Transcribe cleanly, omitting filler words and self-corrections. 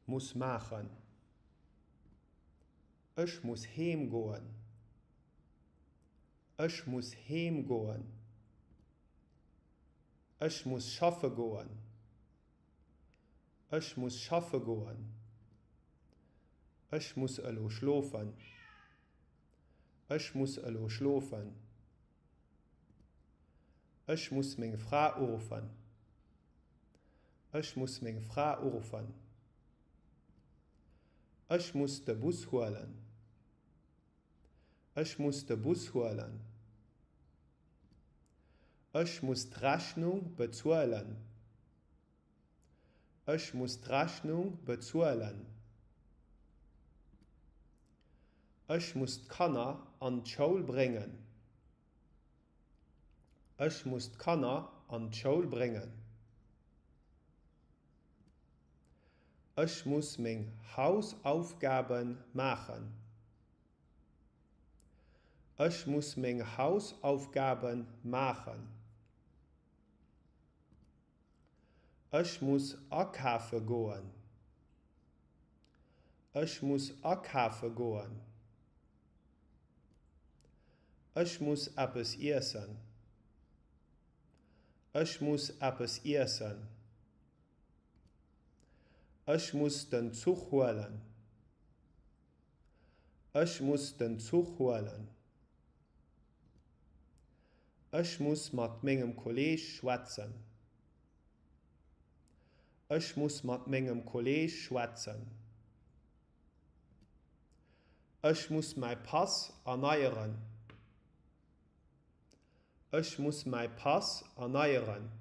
Muss maachen. Ech muss heem goen. Ech muss heem goen. Ech muss schaffe goen. Ech muss schaffe goen. Ech muss elo schlofen. Ech muss elo schlofen. Ech muss meng Fra uruffen. Ech muss meng Fra uruffen. Ech muss de Bus huelen. Ech muss de Bus huelen. Ech muss d'Rechnung bezuelen. Ech muss d'Rechnung bezuelen. Ech muss d'Kanner an d'Schoul bréngen. Ech muss d'Kanner an d'Schoul bréngen. Ech muss meng Hausaufgabe maachen. Ech muss meng Hausaufgabe maachen. Ech muss akafe goen. Ech muss akafe goen. Ech muss eppes iessen. Ech muss eppes iessen. Ech muss den Zuch huelen. Ech muss den Zuch huelen. Ech muss mat mengem Kolleeg schwätzen. Ech muss mat mengem Kolleeg schwätzen. Ech muss mäi Pass erneieren. Ech muss mäi Pass erneieren.